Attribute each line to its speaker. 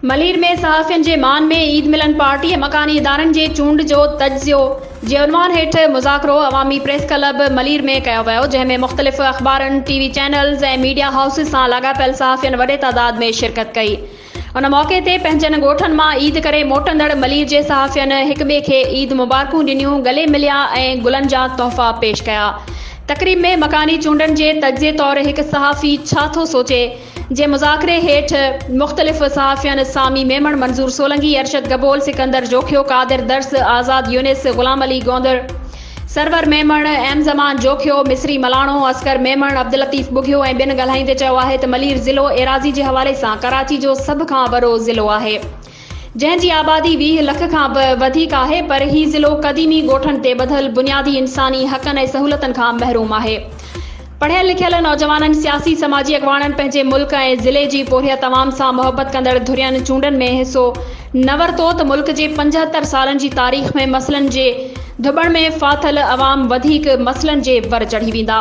Speaker 1: ملير ۾ صحافين جي مان ۾ عيد ملن پارٽي ۽ مڪاني ادارن جي چونڊ جو تجزيو جي عنوان هيٺ مذاڪرو عوامي پريس ڪلب ملير ۾ ڪيو ويو جنهن ۾ مختلف اخبارن، ٽي وي چينلز ۽ ميڊيا هائوسز سان لاڳاپيل صحافين وڏي تعداد ۾ شرڪت ڪئي. ان موقعي تي پنهنجن ڳوٺن مان عيد ڪري موٽندڙ ملير جي صحافين هڪ ٻئي کي عيد مبارڪون ڏنيون، ڳلي مليا ۽ گلن جا تحفا پيش ڪيا. تقريب ۾ مڪاني چونڊن جي تجزيي طور هڪ صحافي ڇا ٿو سوچي؟ جي مذاڪري هيٺ مختلف صحافين سامي ميمڻ، منظور سولنگي، ارشد گبول، سڪندر جوکيو، قادر درس، آزاد يونس، غلام علي گوندر، سرور ميمڻ، ايم زمان جوکيو، مصري ملاڻو، اصغر ميمڻ، عبداللطيف ٻگهيو ۽ ٻين ڳالهائيندي چيو آهي ته ملير ضلعو ايراضي جي حوالي سان ڪراچي جو سڀ کان وڏو ضلعو آهي. جنهن جي آبادي 20 لک کان به وڌيڪ آهي پر هي ضلعو قديمي ڳوٺن تي ٻڌل بنيادي انساني حقن ۽ سهولتن کان محروم آهي. پڙهيل لکيل نوجوانن سياسي سماجي اڳواڻن پنهنجي ملڪ ۽ ضلعي جي پورهيت عوام سان محبت ڪندڙ ڌرين چونڊن ۾ حصو نه ورتو ته ملڪ جي 75 سالن جي تاريخ ۾ مسئلن جي ڌٻڻ ۾ ڦاٿل عوام وڌيڪ مسئلن جي ور چڙهي ويندا.